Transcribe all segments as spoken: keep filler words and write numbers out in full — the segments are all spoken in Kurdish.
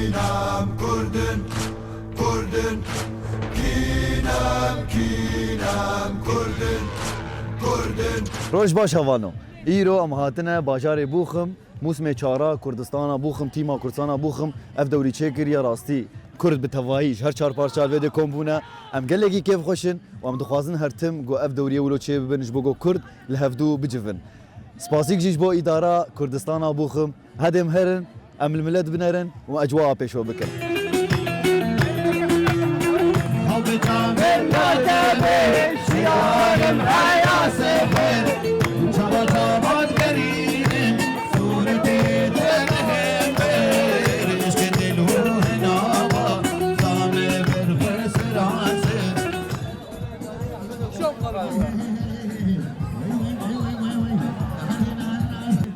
Kînem Kurdin, Kurdin, kînem, kînem Kurdin, Kurdin. Roj baş hevano. Îro em hatine bajarê Bûxim, mûsmê çara Kurdistana Bûxim, tîma Kurdistana Bûxim ev dewrî çêkiriye. Rastî Kurd bi tevayî ji her çar parça li vê dê kom bûne. Em gelekî kêfxweş in û em dixwazin her tim ku ev dewriyê wilo çêbibin ji bo ku Kurd li hevdû bicivin. Spasîk jî ji bo îdara Kurdistana Bûxim. Hedê em herin, em li milet binerin û ecwaa pêşve bikin.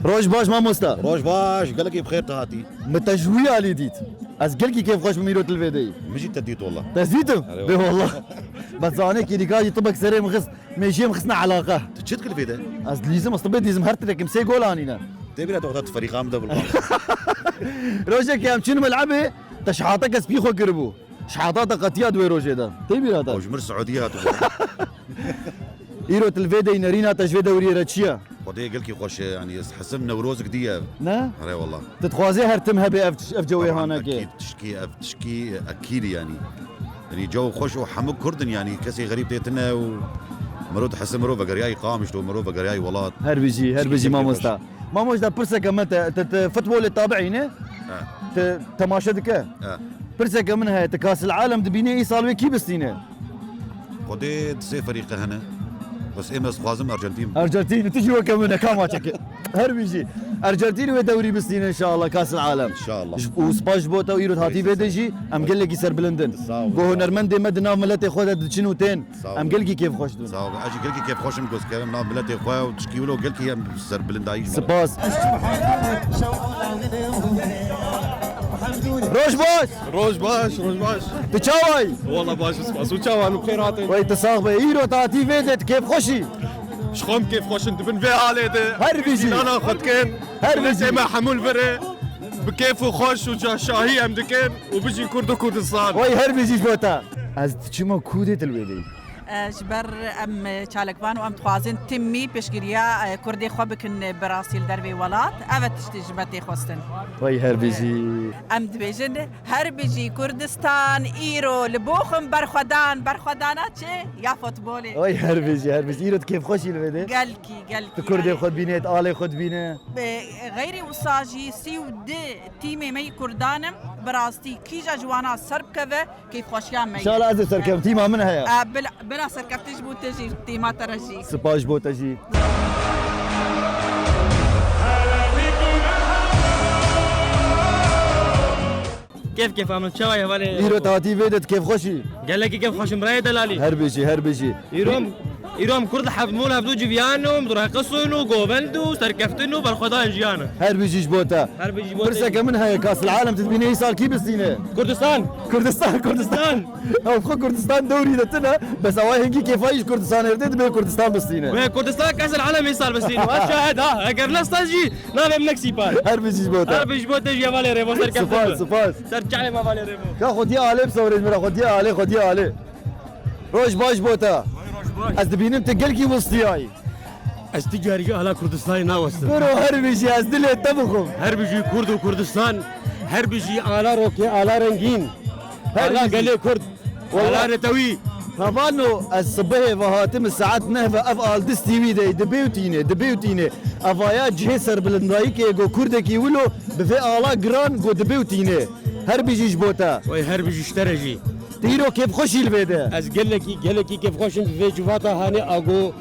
Roj baş mamosta. Roj baş, gelekî bi xêr te hatî. Min te ji wî alî dît. Ez gelkî kêfxweş bim îro tu li vê de yî. Min jî te dît wela. Te dîtim? Erê wela. Bê wela. Bes zanê kêlîka jî tibek serê min xist, mêjiyê min xistine eleqe. Tu çi dikî li vê de? Ez dilîzim, ez tibê dilîzim, her tirekim sê gol anîne. Tê bîra te wexta tu ferîqa min de bilqan. Rojekê em çûn melebê, te şehateke spî xwe kiribû. Şehata te qetiya di wê rojê de. Tê bîra te? Ew ji mir Siûdiyê hatibû. Îro tu li vê dey nerîna te ji vê dewriyê re çi ye? Xwedê gelkî xweş e, yanî ez hesim Newrozik diye. Ne? Erê wela. Tu dixwazê her tim hebe ev, ev cewê hanekê? Ekîd, tişkî, ev tişkî ekîd yanî. Yanî cew xweş û hemû Kurd in yanî, kesê xerîb tê tine û mirov dihese mirov vegeriyayî Qamişlo, mirov vegeriyayî welat. Her bijî, her bijî mamosta. Mamosta, pirseke me te, te, te futbolê tabiî ne? He. Te temaşe dike? He. Pirseke min heye, tu Kasîl Alem dibînî, îsal wê kî bistîne? Xwedê di sê ferîqe hene. Bes êm ez dixwazim Arjantîn. Arjantîn, tu jî weke min e, ka maçeke. Her bijî. Arjantîn wê dewrî bistîne înşallah, Kasîl Alem. Înşallah. Û spas ji bo te û îro hatî vê de jî em gelekî serbilind in. Sağ ol. Ku hunermendê me di nav miletê xwe de diçin û tên. Sağ ol. Em gelkî kêfxweş dibin. Sağ ol. Ez jî gelkî kêfxweş im ku ez dikevim nav miletê xwe û tişkî wilo gelkî em serbilindayî ji me re. Spas. Roj baş. Roj baş, roj baş. Tu çawa yî? Wala baş, spas. Û çawa, em bi xêr hatin? Wey tu sax be. Îro te hatî vê de tu kêfxweş î? Ji xwe em kêfxweş in, dibin vê alê de. Her bijî. Nana xwe dikin. Her bijî. Miletê me hemû li vir e. Bi kêf û xweş û ca-, şahî em dikin û bijî Kurd û Kurdistan. Wey her bijî ji bo te. Ez diçima kûdê tu li wê de yî? E, ji ber em, e, çalakvan û em dixwazin timî pêşgiriya, e, Kurdê xwe bikin, e, bi rastî li dervê welat. Ev e tiştê ji me tê xwestin. Wey her bijî. Em dibêjin, her bijî Kurdistan, îro li Boxim berxwedan, berxwedana çi? Ya futbolê. Wey her bijî, her bijî. Îro tu kêfxweş î li vê de? Gelkî, gelkî. Tu Kurdê xwe dibînê, tu alê xwe dibîne? Bi xeyrê wisa jî sî û du tîmê me yî Kurdan im, bi rastî kîja ji wana ser bikeve, kêfxweşiya me ye. Înşallah ez ê serkevim, tîma min heye. E, bila, bila serkeftin ji bo te jî, tîma te re jî. Spas ji bo te jî. Kêf kêfa min, çawa ye hevalê? Îro te hatî vê de tu kêfxweş î? Gelekî kêfxweş im birayê delalî. Her bijî, her bijî. Îro em, îro em Kurd hev mol hevdû civiyan û em reqis in û govend û serkeftin û berxwedan jiyan in. Her bijî ji bo te. Her bijî ji bo te. Pirseke min heye, Kasîl Alem tu dibînî îsal kî bistîne? Kurdistan. Kurdistan, Kurdistan. Kurdistan. Ew xwe Kurdistan dewrî de tune, bes ewa hingî kêfayî ji Kurdistanê re dê, dibê Kurdistan bistîne. Wê Kurdistan Kasîl Alem îsal bistîne. Ez şahid ha. Eger ne saz jî navê min nek sîpar. Her bijî ji bo te. Her bijî ji bo te jî hevalê Rêvo serkeftin. Spas, spas. Ser çavê me hevalê Rêvo. Ka xwediyê alê bisewrê ji min re, xwediyê alê, xwediyê alê. Roj baş bo te. Ez dibînim tu gelkî wistiyayî. Ez tu carî jî ala Kurdistanê nawestim. Biro her bijî, ez dilê te bixwim. Her bijî Kurd û Kurdistan, her bijî ala rokê, ala rengîn. Her bijî. Ala gelê Kurd. Wala. Ala netewî. Hevano, ez sibehê ve hatim saet neh ve ev al distî wî de dibê û tîne, dibê û tîne. Evaya cihê serbilindayîkê go Kurdekî wilo bi vê ala giran go dibê û tîne. Her bijî ji bo te. Wey her bijî ji te re jî. Tu îro kêfxweş î li vê de? Ez gelekî, gelekî kêfxweş im bi vê civata hanê ago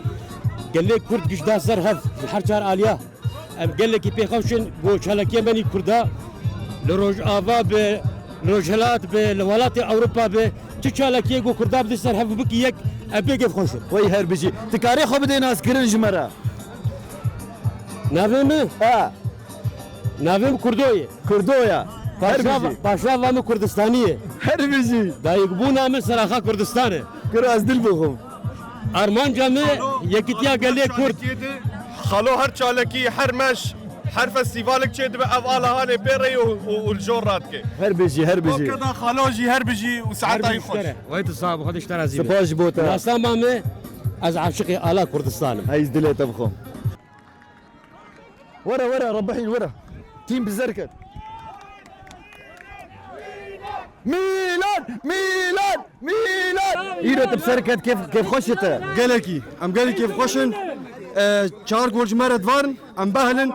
gelê Kurd giş da ser hev ji her çar aliya. Em gelekî pê xweş in ku çalakiyê me nî Kurda li Rojava be, li Rojhilat be, li welatê Ewropa be, tu çalakiyê ku Kurda bidî ser hev bikî yek, em pê kêfxweş in. Wey her bijî. Tu karê xwe bidê naskirin ji me re? Navê min? Ha. Navê min Kurdo ye. Kurdo ya. Her bijî. Paşa, paşava min Kurdistanî ye. Her bijî. Dayikbûna min seraxa Kurdistan e. Kuro ez dil bixwim. Armanca min yekîtiya gelê Kurd. Xalo her çalakî, her meş, Her festîvalek çêdibe ev ala hanê pê re ye û, û, û li jor radike. Her bijî, her bijî. Keda xalo jî her bijî û saeta wî xweş. Wey tu sax bû, Xwedê ji te razî be. Spas ji bo te. Nasnama me, ez aşiqê ala Kurdistan im. Hey, ez dilê te bixwim. Were, were, Rebihîn, were. Tîm bi ser ket. Mîlan! Mîlan! Mîlan! Îro tu bi ser ket kêf, kêfxweş ji te. Gelekî. Em gelekî kêfxweş in. E, çar gol ji me re divarin. Em behilin.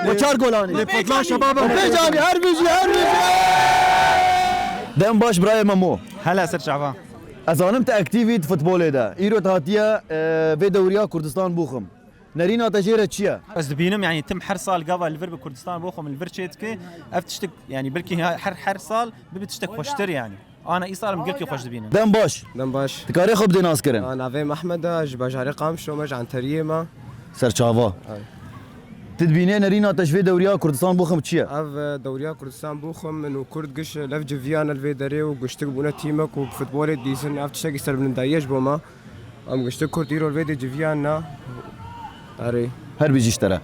We çar gol anî. Lê potla şebaba. Pêc anî. Her bijî, her bijî. Dem baş birayê Memo. Hele ser çava. Ez zanim tu aktîv î di futbolê de. Îro tu hatiye, e, vê dewriya Kurdistan Bochum. Nerîna te jê re çi ye? Ez dibînim, yanî tim her sal gava li vir bi Kurdistan Bochum li vir çê dike. Ev tiştek, yanî belkî her, her sal bibe tiştek xweştir yanî. Ana îsal em gelkî xweş dibînin. Dem baş. Dem baş. Dikarê xwe bidê naskirin? A, navê Mehmed e, ji bajarê Qamişlo me, ji Enteriyê me. Serçava. Ay. Tu dibînê nerîna te ji vê dewriya Kurdistan Bochum çi ye? Ev, e, dewriya Kurdistan Bochum min û Kurd giş lev civiyane li vê derê û giştik bûne tîmek û futbolê dîzin. Ev tiştekî serbilindayî ye ji bo me. Em giştik Kurd îro li vê dê civiyan ne. Erê. Her bijî ji te re.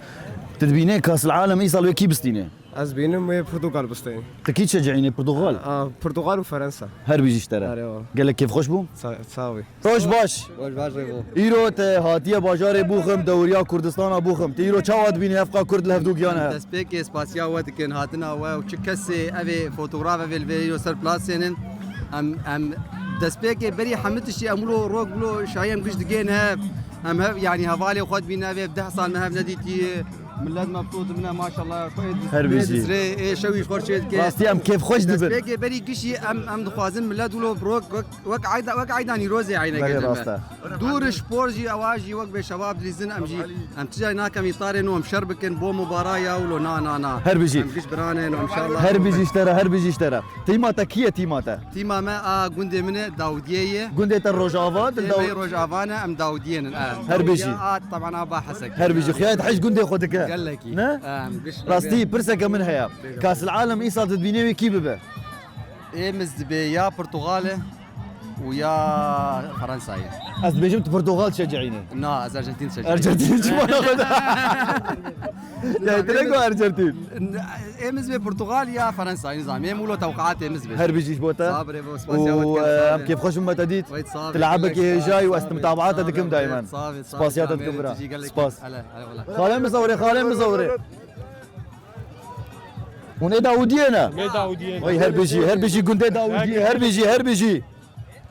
Tu dibînê Kasil Alem îsal wê kî bistîne? Ez bînim wê Portugal bistîne. Tu kî çecihînê Portugal? A, Portugal û Fransa. Her bijî ji te re. Erê, wa. Gelek kêfxweş bû. Sa-, sax bî. Roj baş. Roj baş rê bo. Îro te hatiye bajarê Bochum, dewriya Kurdistana Bochum. Tu îro çawa dibînî hevqa Kurd li hevdû giyane hev? Destpêkê spasiya we dikin, hatina we û çi kesê ev ê fotograf ev ê li vê îro ser plasênin. Em, em destpêkê berî hemû tiştî em wilo rok wilo şahî em giş digên hev. Em hev, yanî hevalê xwe dibîne ev ê deh sal me hev nedîtiye. Millet mebsût dibine maşallah. Her bijî. Dizrê, ê, şewî xwe çê dike. Rastî em kêfxweş dibin. Destpêkê berî gişî em, em dixwazin millet wilo rok wek, wek eyda, wek eyda Nîrozê eyne. Belê, rast e. Dûr spor jî ewa jî wek bê şebab dilîzin em jî. Em tijay nakem îtarê nû em şer bikin bo mubara ya wilo na, na, na. Her bijî. Em giş biranin inşallah. Her bijî ji te re, her bijî ji te re. Tîma te kî ye tîma te? Tîma me a gundê min e, Dawidiyê ye. Gundê te Rojava, tu Ê Daw- me Rojava ne, em Dawidiyê nin, e. Her bijî. Dawidiya a, teban a ba Hesek. Her bijî. Xuya te hej gundê xwe dike. Gelekî. Ne? Em, giş Rastî, pirseke min heye. Bêje. Kasil Alem îsal tu dibînê wê kî bibe? Ê min ez dibê ya Portugal e û ya Fransa ye. Ez dibêjim tu Portugal çecihîne. Na, ez Arjantin çecihîne. Arjantin çi mana xwe de? Ya, direkt o Arjantin. Ê min ez dibê Portugal ya Fransa, nizam. Ê min wilo tewqeatê min ez dibê. Her bijî ji bo te. Sax be, rê bo, spasiya we dikim, sax be. Û, e, em kêfxweş bûn me te dît. Wait, sax be, gelek sağ ol. Tu li Abekê hêja yî û ez tu mutabaata dikim daimen. Sax be, sax be. Spasiya te dikim bira. Spas. Hele, hele, wala. Xalê Mizewrê, xalê Mizewrê. Hûn ê Dawidiyê ne? Ê Dawidiyê ne. Vay, her bijî, her bijî gundê Dawidiyê, her bijî, her bijî.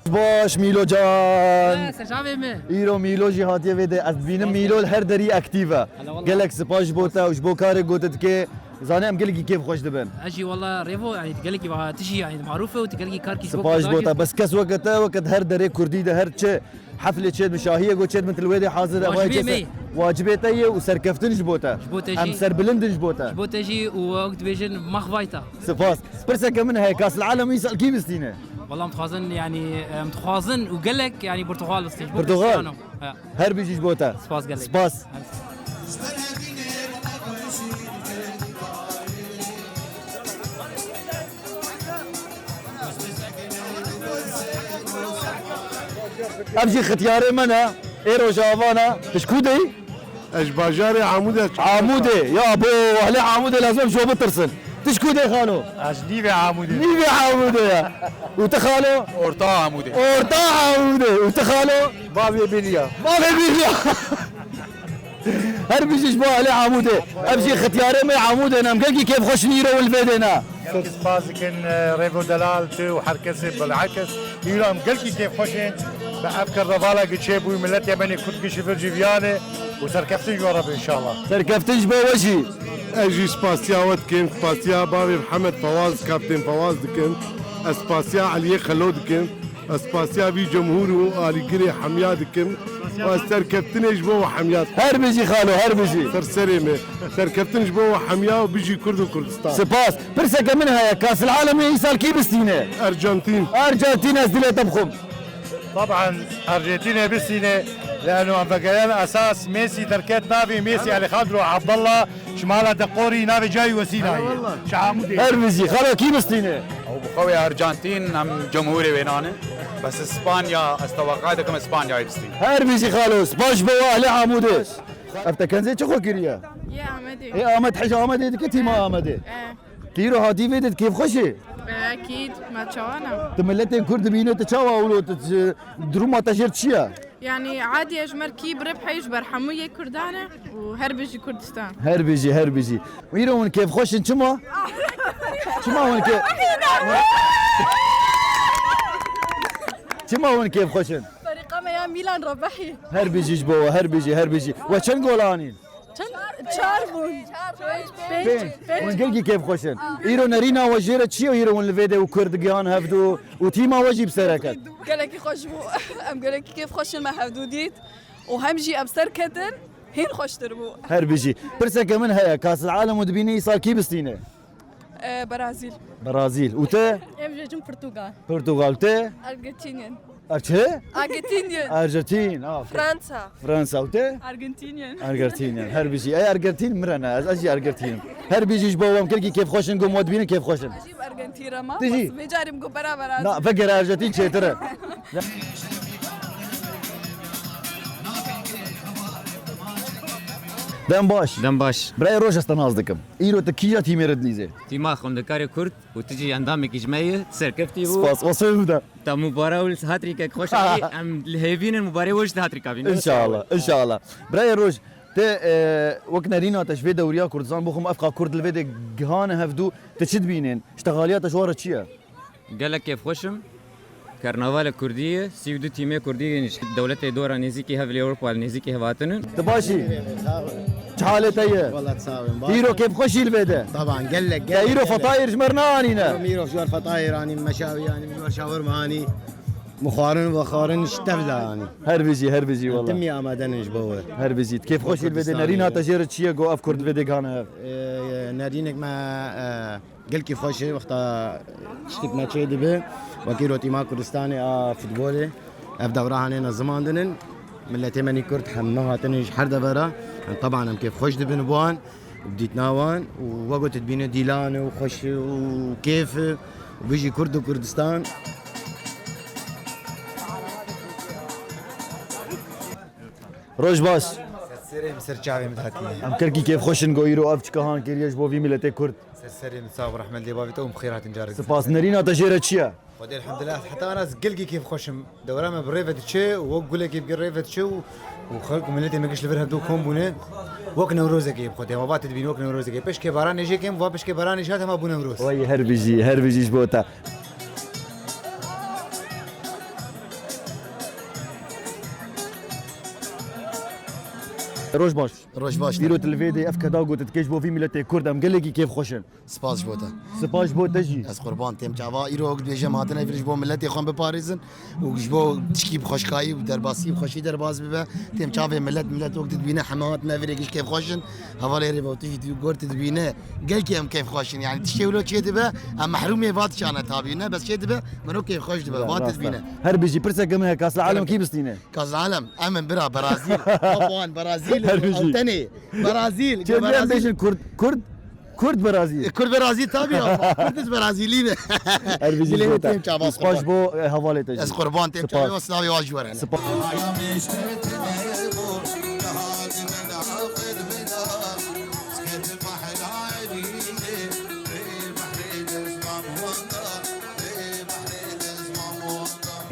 Baş Mîlo can. He, secavê me. Îro Mîlo jî hatiye vê de. Ez dibînim Mîlo li her derî aktîv e. Hele wala. Gelek spas ji bo te û ji bo karê ku tu dikê. Zanê em gelekî kêfxweş dibin. Ez jî wala rêvo, yanî tu gelekî va tijî, yanî marûf e û tu gelekî karkî ji bo Spas ji bo te. Bes kes weke te, weke her derê kurdî de her çi heflê çêdibin, şahiyê ku çêdibin, tu li wê dê hazir e. Wacibê me ye. Wacibê te ye û serkeftin ji bo te. Ji bo te jî. Em serbilind in ji bo te. Ji bo te jî û wek dibêjin max vayta. Spas. Pirseke min heye, Kasil Alem îsal kî bistîne? Wala em dixwazin, yanî, em dixwazin û gelek, yanî, Portugal bistîne. Ji bo Portugal? Cristiano. He. Her bijî ji bo te. Spas gelek. Spas. Ev jî xityarê me ne, ê Rojava ne. Tu ji ku de yî? Ez ji bajarê Amûdê. Amûdê. Ya bo, ehlê Amûdê lazim em ji we bitirsin. Tu ji ku de yî xalo? Ez nîvê Amûdê. Nîvê Amûdê ye. Û tu xalo? Orta Amûdê. Orta Amûdê. Û tu xalo? Bavê Bêliya. Bavê Bêliya. Her bijî ji bo ehlê Amûdê. Ev jî xityarê me Amûdê ne. Em gelkî kêfxweş in îro li vê dê ne. Gelkî spas dikin, e, Rêvo Delal, tu û her kesê bilakis. Îro em gelkî kêfxweş in. Bi ev kerrevala gi çêbû, miletê me nê Kurd gişî vir civiyane û serkeftin ji we re be înşallah. Serkeftin ji bo we jî. Ez jî spasiya we dikim, spasiya bavê Mihemed Fewaz, kaptên Fewaz dikim. Ez spasiya Eliyê Xelo dikim. Ez spasiya vî cemhûr û alîgirê hemiya dikim. Û ez serkeftinê ji bo we hemiya dikim. Her bijî xalo, her bijî. Ser serê me. Serkeftin ji bo we hemiya û bijî Kurd û Kurdistan. Spas. Pirseke min heye, Kasil Alemê îsal kî bistîne? Arjantin. Arjantin, ez dilê te bixwim. Taban, Arjantinê bistîne, leno em vegeriyane esas Messi derket navê Messi Alejandro Abdallah. Ji mala Deqorî navê cayî Wesîla ye. Ji Amûdê. Her bijî. Xalo kî bistîne? Ew bi xwe wê Arjantin, em cumhurê wê nane. Bes Spanya, ez teweqay dikim Spanyayê bistîne. Her bijî xalo. Spas ji bo we ehlê Amûdê. Ev te kenzê çi xwe kiriye? Yê Amedê. Ê Amed, hej Amedê dike tîma Amedê. E. Tîro hatî vê de kêfxweş e? E, ekîd, me çawa ne? Tu miletên Kurd dibîne, tu çawa wilo, tu, tu, duruma te jêr çi ye? Yani, adiye ji mer kî birib heyş ber hemû yê Kurdan e û her bijî Kurdistan. Her bijî, her bijî. Îro hûn kêfxweş in çima? Çima hûn kê-, çima hûn kêfxweş in? Ferîqa me ya Mîlan Rebehî. Her bijî ji bo we, her bijî, her bijî. We çend gol anîn? Çend? Çar bûn. Pênc. Pênc. Hûn gelkî kêfxweş in. Îro nerîna we jê re çi ye? Îro hûn li vê de û Kurd gihan hevdû û tîma we jî bi ser ket. Gelekî xweş bû. Em gelekî kêfxweş in me hevdû dît. Û hem jî em ser ketin, hîn xweştir bû. Her bijî. Pirseke min heye, Kasîl Alem û dibîne îsal kî bistîne? Ee, Brazil. Brazil. Û te? Em jê jin Portugal. Portugal. Te? Argentinian. Ar çi? Argentinian. Argentîn. Aferin. Fransa. Fransa. Û te? Argentinian. Argentinian. Her bijî. Ey Argentîn mirene. Ez, ez jî Argentînim. Her bijî ji bo em kirkî kêfxweş in, gom we dibînin kêfxweş in. Ez jî bi Argentîn re ma. Ti jî? Bes vê carî min got bera bera. Na, vegere Argentîn çêtir e. Dem baş. Dem baş. Birayê Roj, ez te nas dikim. Îro tu kîja tîmê re dilîzê? Tîma xwendekarê Kurd û tu jî endamekî ji me yî, serkeftî bû. Spas, wesfê bide. Te mubare û hatrîkek xweş anî, em li hêvîn in mubarê we jî te hatrîka bîne. Înşallah, înşallah. Birayê Roj, te, e, wek nerîna te ji vê dewriya Kurdistan bixwim, evqa Kurd li vê de gihane hevdû, tu çi dibînên? Ji texaliya te ji wan re çi ye? Gelek kêfxweş im. Karnavalê Kurdî ye, sî û du tîmê Kurdî yên ji dewletê dora nêzîkî hev li Ewropa li nêzîkî hev hatinin. Tu baş î? Çi halê te ye? Wela sağ olun. Îro kêfxweş î li vê de? Taban, gelek, gelek, îro gelek. Fetayê ji me re neanîne? Îro, îro ji wan fetayê anî, meşawî anî, ji wan şawirma anî. Mixwarin, vexwarin ji tev de anî. Her bijî, her bijî wela. Timî amade ne ji bo we. Her bijî. Kêfxweş î li vê de. Nerîna te jê re çi ye, go ev Kurd vê de gihane hev? Ee, nerînek me, e, Gelkî xweş e, wexta tiştik me çê dibe, wekî rotîma Kurdistanê a futbolê, ev dewra hanê ne zimandin in. Miletê me nî Kurd hemû hatine ji her devera. Em teban em kêfxweş dibin bi wan, bi dîtina wan û wek got dibîne dîlan û xweş û kêf û bijî Kurd û Kurdistan. Roj baş. Ser serê min, ser çavê min hatiye. Em kirkî kêfxweş in go îro ev çika han kiriye ji bo vî miletê Kurd. Ser serê min, sağ ol, rehmet lê bavê te û bi xêr hatin carek. Spas. Nerîna te jê re çi ye? Xwedê elhamdulillah, heta ana ez gelkî kêfxweş im. Dewra me bi rê ve diçe û wek gulekê bi rê ve diçe û, û xelk û miletê me giş li vir hevdû kom bûne. Wek Newrozekê bi Xwedê, hema va te dibîn wek Newrozekê. Pişkê baranê jê kêm, va pişkê baranê jî hat hema bû Newroz. Wey her bijî, her bijî ji bo te. Roj baş. Roj baş. Îro tu li vê de ev keda got dikê ji bo vî miletê Kurd em gelekî kêfxweş in. Spas ji bo te. Spas ji bo te jî. Ez qurban têm çava. Îro wek dibêje em hatine vir ji bo miletê xwe biparêzin û ji bo tişkî bi xweşkayî û derbasî û xweşî derbas bibe. Têm çavê milet, milet wek dibîne heme hatine vir êk ji kêfxweş in. Hevalê rêve û tu jî tu gor tu dibîne gelkî em kêfxweş in. Yani tiştê wilo çê dibe em mehrûmê va tişane tabî ne bes çê dibe mero kêfxweş dibe. Va tu dibîne. Her bijî. Pirseke min heye, Kasîl Alem kî bistîne? Kasîl Alem, em in bira Brazîl. Wan Brazîl. Her bijî. Ew tenê. Brazîl. Çê em bêjin Kurd, Kurd, Kurd Brazîl. E, Kurd Brazîl tabii ama. Kurd Brazîlî ne? Her bijî ji bo te. Spas bo, e, hevalê te jî. Ez qurban têm çavê wan, silavê wan ji we re ne. Spas.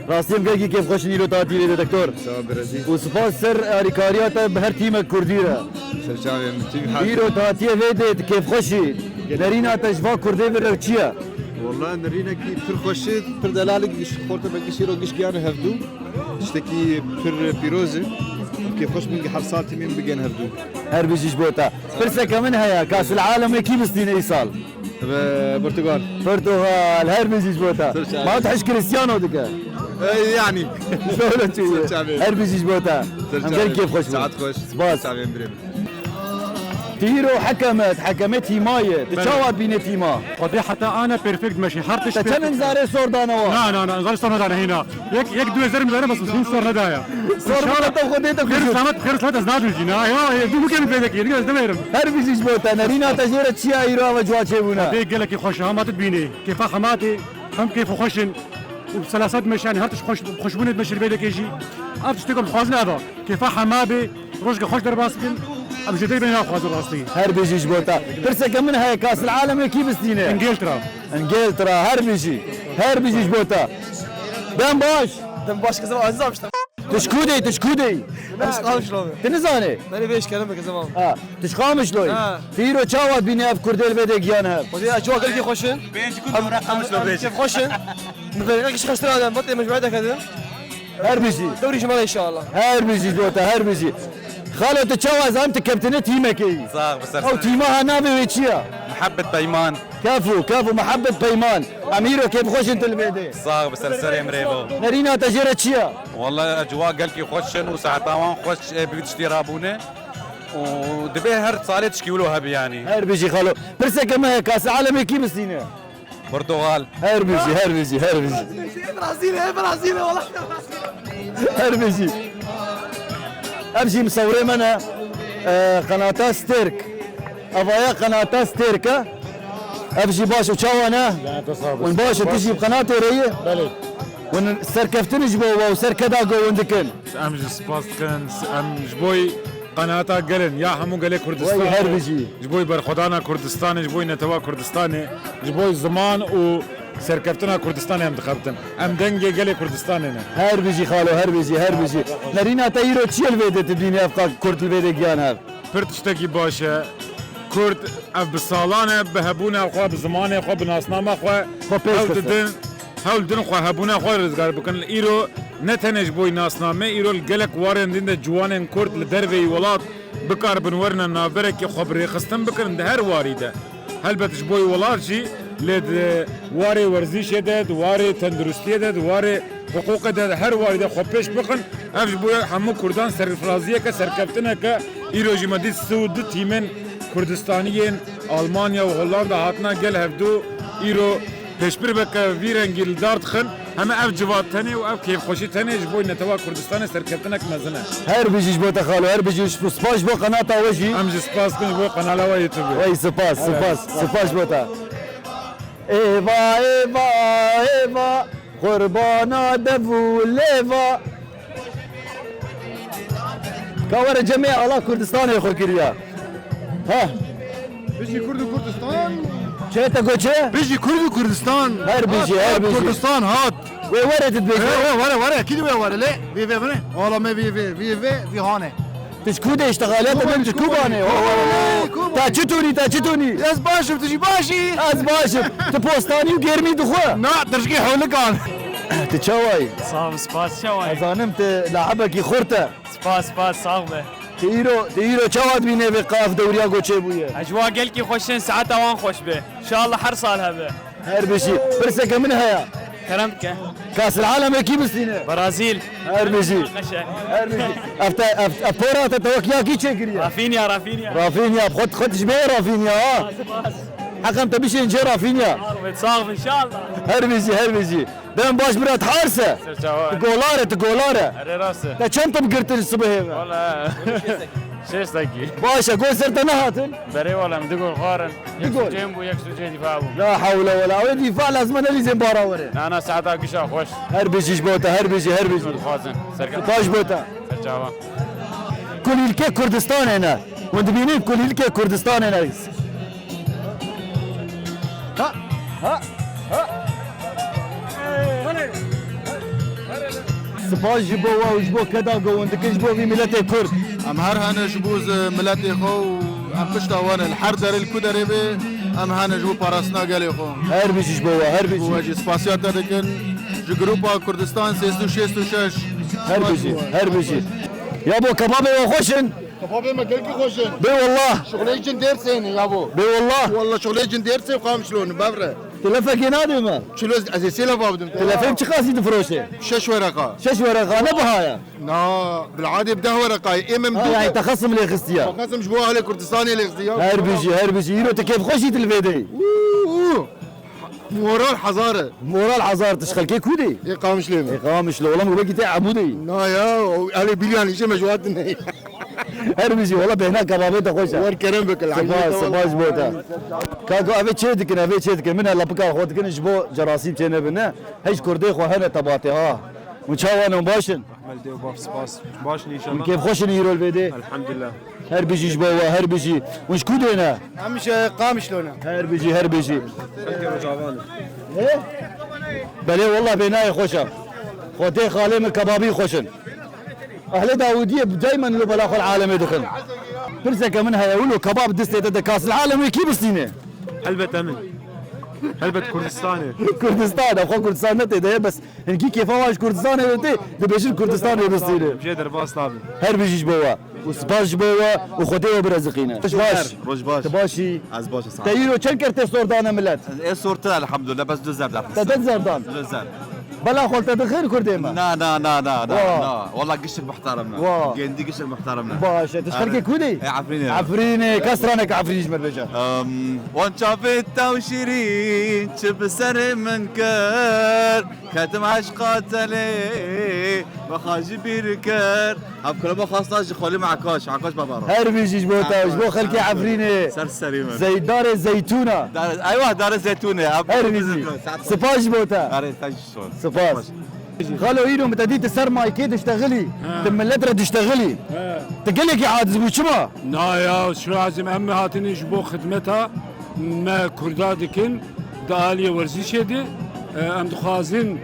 Rastî em gelkî kêfxweş in îro te hatî vê de, doktor. Sağ ol, Brazîl. Û spas ser alîkariya te bi her tîmek Kurdî re. Ser çavê min tîm hat. Îro te hatiye vê de, tu kêfxweş î. Nerîna te ji va Kurdê vir re çi ye? Walla nerînekî pir xweş e, pir delalek giş xorte me giş îro giş giyane hevdû. Tiştekî pir pîroz e. Kêfxweş bin her sal tîmên bigên hevdû. Her bijî ji bo te. Pirseke min heye, Kasîl Alemê kî bistîne îsal? Be Portugal. Portugal, her bijî ji bo te. Ser çavê. Ma tu hej Cristiano dike? E, yani. Şöyle çiye. Ser çavê. Her bijî ji bo te. Ser çavê. Em gelkî kêfxweş bûn. Saet xweş. Spas. Ser çavê birê min. Tu îro hekem e, hekemê tîma ye. Tu çawa dibîne tîma? Xwedê heta ana perfekt meşî. Her tişt perfekt. Te çend zarê sor dane wa? Na, na, na, zarê sor nedane hîna. Yek, yek du hezar min dane bes hîn sor nedaya. Sor neda te Xwedê te kuşt. Xêr selamet, xêr selamet ez nadim jî. Na, ya, ya, du mukem pêdekî, ez demêrim. Her bijî ji bo te. Nerîna te jê re çi ye îro ava cuwa çêbûne? Xwedê gelekî xweş e, hema tu dibînî. Kêfa hema tê, hem kêf xweş in. Û selaset meşe, yani her tişt xweş, xweşbûnê dimeşe li vê dekê jî. Ev tiştê ku em dixwazin ev e. Kêfa hema bê, Rojke xweş derbas bikin. Em ji te re naxwazin rastî. Her bijî ji bo te. Pirseke min heye, Kasil Alemê kî bistîne? Îngiltere. Îngiltere, her bijî. Her bijî ji bo te. Dem baş. Dem baş kızım, Aziz abi işte. Tu ji ku de yî, tu ji ku de yî? Ben Qamişlo. Tu nizanî? Beni beş kere mi kızım abi? Ha, tu ji Qamişlo yî? Ha. Tu îro çawa dibînî ev kurdê li vê de giyan hev? Xwedê ez çawa gelkî xweş in. Em, em, em kêf xweş in. Min verê kişî xweştir adam, vatê mecmuê de kedin. Her bijî. Dewrî ji me re inşallah. Her bijî ji bo te, her bijî. Xalo, tu çawa, ez zanim tu keptene tîmekê yî? Sax bi ser. Ew tîma ha navê wê çi ya? Muhabbet Peyman. Kefû, kefû, Muhabbet Peyman. Em îro kêfxweş in tu li vê de. Sax bi ser serê min rêvo. Nerîna te jê re çi ya? Wallahî ecwa gelkî xweş in û saeta wan xweş, e, bi vî tiştî rabûne. Û divê her salê tişkî wilo hebe yanî. Her bijî xalo. Pirseke me heye, Kasil Alemê kî bistîne? Portugal. Her bijî, her bijî, her bijî. Brazil, e, Brazil, e, wala. Her bijî. Ev jî misewirê me ne. E, qenata Stêrk. Evaya qenata Stêrk e. Ev jî baş û çawa ne? Hûn baş e, tu jî bi qenatê re yî? Belê. Hûn serkeftin ji bo we û serkeda go hûn dikin. Em jî spas dikin, em ji bo Qenata gelên ya hemû gelê Kurdistan. Wey her bijî. Ji bo berxwedana Kurdistanê, ji bo netewa Kurdistanê, ji bo ziman û serkeftina Kurdistanê em dixebitin. Em dengê gelê Kurdistanê ne. Her bijî xalo, her bijî, her bijî. Nerîna te îro çi ye li vê de tu dibînî ev qal Kurd li vê de giyan hev? Pir tiştekî baş e. Kurd ev bi salan e, bi hebûna xwe, bi zimanê xwe, bi nasnama xwe hewl didin. Hewl din xwe hebûna xwe rizgar bikin. Îro ne tenê ji bo nasnamê, îro li gelek warên din de ciwanên Kurd li derveyî welat bikaribin werine navberekê xwe bi rêxistin bikirin di her warî de. Helbet ji bo welat jî lê di warê werzîşê de, di warê tenduristiyê de, di warê hiqûqê de, di her warî de xwe pêş bixin. Ev ji bo hemû Kurdan serfiraziyeke, serkeftineke. Îro jî me dît sî û du tîmên Kurdistanî yên Almanya û Hollanda hatina gel hevdu îro pêşbir veke vî rengî li dar dixin. Heme ev civat tenê û ev kêfxweşî tenê ji bo netewa Kurdistanê serkeftinek mezin e. Her bijî ji bo te xalo, her bijî, spas ji bo qenata we jî. Em jî spas dikin ji bo qenala we YouTube. Wey spas, spas, spas ji bo te. Êva, êva, êva, qurbana dev û lêva. Ka were cemê ala Kurdistanê xwe kiriya. Ha. Bijî Kurd û Kurdistan. Çê te got çi? Bijî Kurd û Kurdistan. Her bijî, her bijî. Kurdistan hat. Wê were tu dibêjî. Wê, wê, were, were. Kî wê were lê? Vî vê bine. Ola me vî vê, vî vê, vî hanê. Tu ji ku de îştixaliyet, tu ji ku banê? Te çi tûnî, te çi tûnî? Ez baş im, tu jî baş î? Ez baş im. Tu postanî û gêrmî dixwe? Na, tirşikê hewlikan. Tu çawa yî? Sağ ol, spas, çawa yî? Ez zanim tu laibekî xurt e. Spas, spas, sağ be. Te îro, te îro çawa dibîne vê qaf dewriya goçê bûye? Ecwa gelkî xweş in, saeta wan xweş be. Înşallah her sal hebe. Her bijî. Pirseke min heye. Kerem dike. Kasil Alemê kî bistîne? Brazil. Her bijî. Qeşe. Her bijî. Ev te, ev, ev pora te, te wek ya kî çêkiriye? Rafinha, Rafinha. Rafinha. Xwet, xwet ji bê Rafinha ha. Spas. Heqem te bişên cê Rafinha. Sağ ol, sağ ol, înşallah. Her bijî, her bijî. Dem baş bira, tu hars e. Ser çawa. Tu golar e, tu golar e. Erê rast e. Te çend top girtin sibihê ve? Wala. Şeş dakî. Baş e, gol ser te nehatin? Berê wala, em du gol xwarin. Du gol. Yek suçê bû, yek suçê dîfa bû. La hewle wela. Ew dîfa lazim e, nelîzên bara were. Na, na, saeta gişa xweş. Her bijî ji bo te, her bijî, her bijî. Dixwazin. Serkan. Baş bo te. Ser çawa. Kulîlkê Kurdistanê ne. Hûn dibînin kulîlkê Kurdistanê ne. Ha, ha, ha. Spas ji bo we û ji bo keda go hûn dikin ji bo vî miletê Kurd. Em her hene ji bo zi-, miletê xwe û em pişta we ne. Li her derê, li ku derê be, em hene ji bo parastina gelê xwe. Her bijî ji bo we, her bijî. Ji bo we jî spasiya te dikin. Ji grupa Kurdistan sê sed û şêst û şeş. Her bijî, her bijî. Ya bo kebabê we xweş in? Kebabê me gelkî xweş in. Bê wallah. Şuxulê cin Dêrsê ne yabo. Bê wallah. Wallah şuxulê cin Dêrsê û Qamişlo ne, bevre. Tu lefekê nadê me? Çilo ez ê sê lefa bidim. Tu lefê çi qasî difiroşe? Şeş wereqa. Şeş wereqa ne biha ye? Na, bil'adê bi deh wereqa ye. Ê me Ha, yani texesim lê xistiye. Texesim ji bo ahlê Kurdistanê lê xistiye. Her bijî, her bijî. Îro tu kêfxweş î tu li vê de yî. Û, û. Moral hezar e. Moral hezar, tu ji xelkê ku de yî? Ê Qamişlê me. Ê Qamişlo, wela min wekî te Ebû de yî. Na ya, o elê bîryan îşe me ji we hatine. Her bijî, wela bêhna kebabê te xweş e. Wer kerem bike, Spas, spas ji bo te. Kako, ev ê çê dikin, ev ê çê dikin. Min e lepika xwe dikin, ji bo cerasîm çê nebin, ne? Hej kurdê xwe hene tebatê, ha. Hûn çawa ne, hûn baş in? Mel dê û bav spas. Baş in înşallah. Kêf xweş in îro li vê dê. Elhamdulillah. Her bijî ji bo we, her bijî. Hûn ji ku dê ne? Em ji Qamişlo ne. Her bijî, her bijî. Xelkê Rocavan in. He? Belê wallah bênayê xweş e. Xwedê xalê min kebabî xweş in. Ehlê Dawidiyê daymen li bela xwe li alemê dixin. Pirseke min heye, wilo kebab distê te de kas li alemê kî bistîne? Helbet em in. Helbet Kurdistanê. Kurdistan, ev xwe Kurdistan ne tê de ye, bes hinkî kêfa wan ji Kurdistanê ve tê, dibêjin Kurdistanê bistîne. Jê derbas nabim. Her bijî ji bo we. Û spas ji bo we û Xwedê we bireziqîne. Baş. Roj baş. Tu baş î? Ez baş, sağ ol. Te îro çend ker tê sor dane milet? Ê sor te elhamdulillah, bes du zer daxistin. Te du zer dan? Du zer. Bela xwe te dixir Kurdê me? Na, na, na, na, na, Wa. na. Wala giştik muhterem me. Wa. Gendi giştik muhterem me. Baş e, tu ji xelkê ku de yî? Ê, Efrînê. Efrînê, kes straneke Efrînî ji me bêje. Em, wan çavê te û şîrîn çi bi serê min kir, ketim eşqa telê, me xwe ji bîr kir. Ev kuloma xwestan ji xalê me Akaş, Akaş Babaro. Her bijî ji bo te, ji bo xelkê Efrînê. Ser serî min. Zey-, darê zeytûna. Darê, eywa, darê zeytûnê. Ev Her bijî. Spas ji bo te. Darê te ji son. Spas. Xalo, îro min te dît tu ser maykê diştexilî. He. Tu millet re diştexilî. He. Tu gelekî aciz bû, çima? Na ya, şu azim em hatine ji bo xidmeta me Kurda dikin. Di aliyê werzîşê de, e, em dixwazin,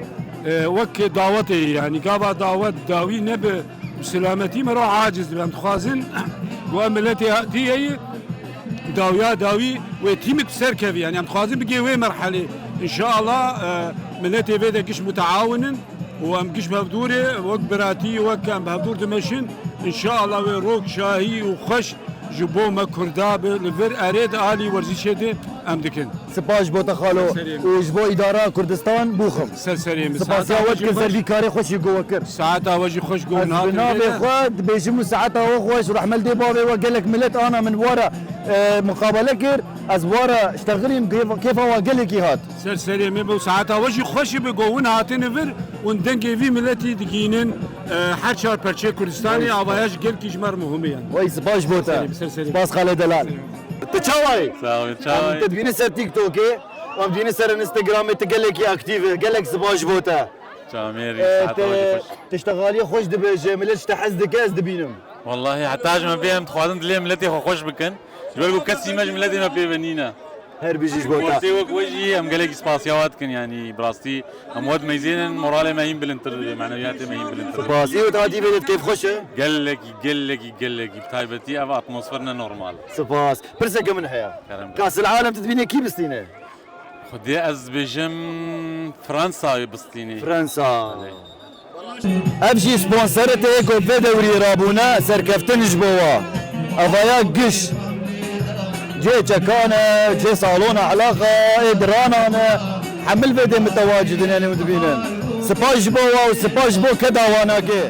e, wek dawetê, yanî gava dawet dawî nebe, bi selametî me re aciz dibe. Em dixwazin ku em miletê hatiyê yî dawiya dawî wê tîmik bi ser kevî. Yanî em dixwazin bigê wê merhelê. Înşeallah, e, miletê vê de giş muteawin in û em giş bi hevdûrê wek biratî, wek em bi hevdûr dimeşin. Înşeallah wê rok şahî û xweş ji bo me Kurda bi li vir erê di alî werzîşê de em dikin. Spas ji bo te xalo. Ser serê min. Û ji bo îdara Kurdistan bûxim. Ser serê min. Spasiya we dikin ser vî karê xweşî ku we kir. Saeta we jî xweş ku Ez bi navê xwe dibêjim û saeta we xweş, rehmel dê bavê we gelek milet ana min wara, e, muqabele kir. Ez wara ji te xirîm kêfa, kêfa we gelekî hat. Ser serê me be û saeta we jî xweşî bi ku hûn hatine vir, hûn dengê vî miletî digînin, e, her çar perçeyê Kurdistanê, avaya ji gelkî ji me re muhim e yani. Wey, spas ji bo te. Ser serê, ser serê. Spas xalê delal. Tu çawa yî? Sağ ol, çawa yî? Em te dibînin ser TikTokê, em dibînin ser Instagramê, tu gelekî aktîf î, gelek spas ji bo te. Çamêrî, Ee, saeta te, we jî xweş. Tiştexaliyê xweş dibêje, millet ji te hez dike, ez dibînim. Wallahî, heta ji me pê em dixwazin dilê miletê xwe xweş bikin. Ji ber ku kesî me ji miletê me pê ve nîne. Her bijî ji bo te. Wextê wek we jî em gelekî spasiya we dikin, yanî bi rastî em we dimeyzênin, moralê me hîn bilindtir dibe, menewiyatê me hîn bilindtir dibe. Spas. Îro te hatî vê de kêf xweş e? Gelekî, gelekî, gelekî. Bi taybetî ev atmosfer ne normal. Spas. Pirseke min heye. Kerem. Kasil alem tu dibînî kî bistîne? Xwedê ez dibêjim Fransa bistînî. Fransa. Belê. Ev jî sponsorê te yê ku vê dewrî rabûne, serkeftin ji bo wa. Evaya giş. Cê çekan e, cê salona elaqa, ê diranan e. Hemil vê dê mitewacidin, yanî hûn dibînin. Spas ji bo wa û spas ji bo keda wanakê.